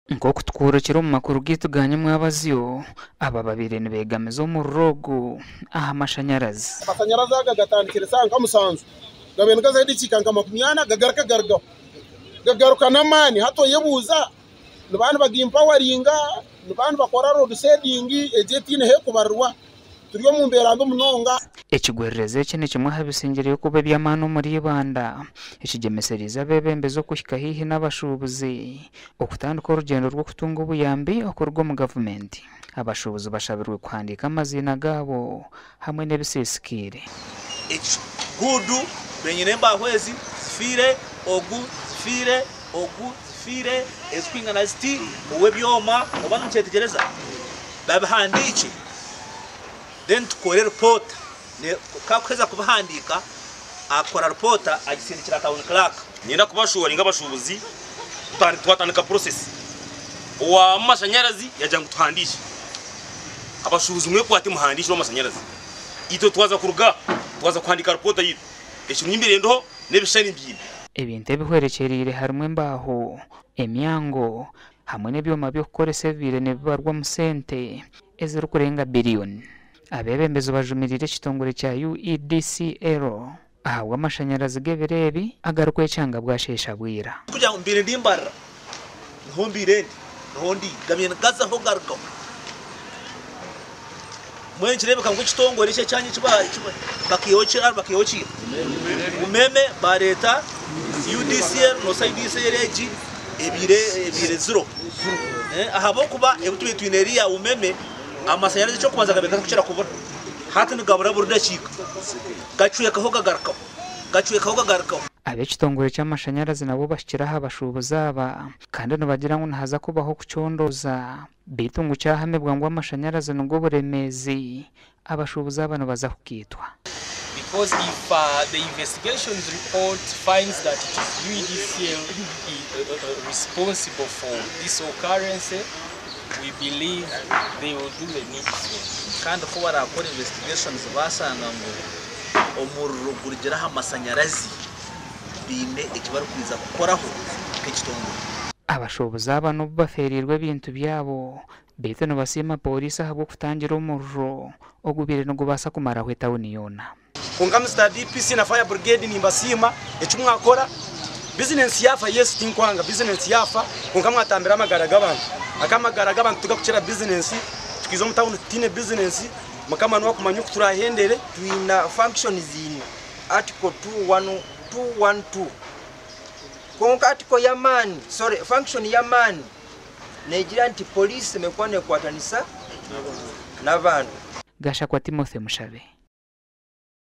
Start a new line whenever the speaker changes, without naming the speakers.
Nk'oku tukworekire omu makuru gaitu ga nyomwabazyo, aba babaire nibeegamiza omuriro ogu aha mashanyarazi.
Amashanyarazi aga gatandikire shaaha nka musanju, gabaire nigazaho edakiika nka 40 gagaruka garugaho. Gagaruka n'amaani hati oyebuuza nibaba nibagimpawaringa, nibaba nibakora load shedding egyo etaine ahu erikubarirwa. Turi omu mbeera mbi munonga.
Ekigwererezi eki ni kimwe aha bisingireyo kuba eby'amaani omuri Ibanda, ekigyemesereize abeebembezi okuhika haihi n'abashuubuzi okutandika orugyendo rw'okutunga obuyambi okuruga omu gavumenti. Abashuubuzi bashabirwe kuhandiika amaziina gaabo hamwe n'ebisiisikaire.
Eki guudu benyine embaaho ezi zifiire, ogu zifiire, ogu zifiire, ezikwingana ziti, ow'ebyoma, oba nimukyetegyereza? Babihandiikye then tukore ripoota ku akuheza kubihandiika akora ripoota agisindikira town clerk.
Niinyenda kubashuwaringa abashuubuzi twatandika process owa mashanyarazi yagira ngu tuhandiikye abashuubuzi mwekwate muhandiikye owamashanyarazi itwe twaza kuruga aha twaza kuhandiika ripoota yaitu ekirungi mbaire ndiho n'ebishushani mbiine.
Ebintu ebihwerekyereire harimu embaaho, emyango, hamwe n'ebyoma by'okukoresa ebibaire nibibarwa omu sente ezirikurenga biriyoni. Abeebembezi bajumiriire ekitongore kya UEDCL ahabw'amashanyarazi g'ebiro ebi agarikwekyanga bwasheesha bwira.
Kugira ngu mbaire ndi mbarira, niho mbaire ndi, niho ndi, gabaire nigazaho garugaho. Mbwenu nikireebeka ngu ekitongore eki ekyanyu eki bakaihaho ki? Umeme baareeta UDCL noshusha UDCL egi ebaire ebaire ziro ahabw'okuba ebi tubaire twine eriya umeme amashanyarazi eky'okubanza gabaire gatarikukira kubura hati nigabura buri dakiika gacwekaho gagarukaho gacwekaho gagarukaho.
Ab'ekitongore ky'amashanyarazi nabo bahikire aha bashuubuzi aba kandi nibagira ngu nihaza kubaho okucondooza. Beitu ngu kyahamibwa ngu amashanyarazi nigo buremeezi, abashuubuzi aba nibaza kukaitwa.
Because if the investigations report finds that it is UEDCL responsible for this occurrence, we believe they will do the needful.
Kandi ku barakora investigations bashanga ngu omuriro gurugire aha masanyarazi, baine eki barikwija kukoraho nk'ekitongore.
Abashuubuzi aba n'obu bafeereirwe ebintu byabo, beitu nibasiima Pooriisi ahabw'okutangira omuriro ogubaire nigubaasa kumaraho etauni yoona.
Kwonka Mister DPC na Fire Brigade nimbasiima eki mwakora. Bizinensi yaafa yes tinkwanga bizinensi yaafa kwonka mwatambira amagara g'abantu. Aka amagara g'abantu tigakukira bizinensi, tukaiza omu tawuni tutaine bizinensi, Mukama niwe akumanya oku turahendere.
Twina functions ina, Article 212. Kwonka article y'amaani, sorry, function y'amaani neegira nti police emwe kuba neekwatanisa n'abantu.
Gashakwa Timothy Mushabe.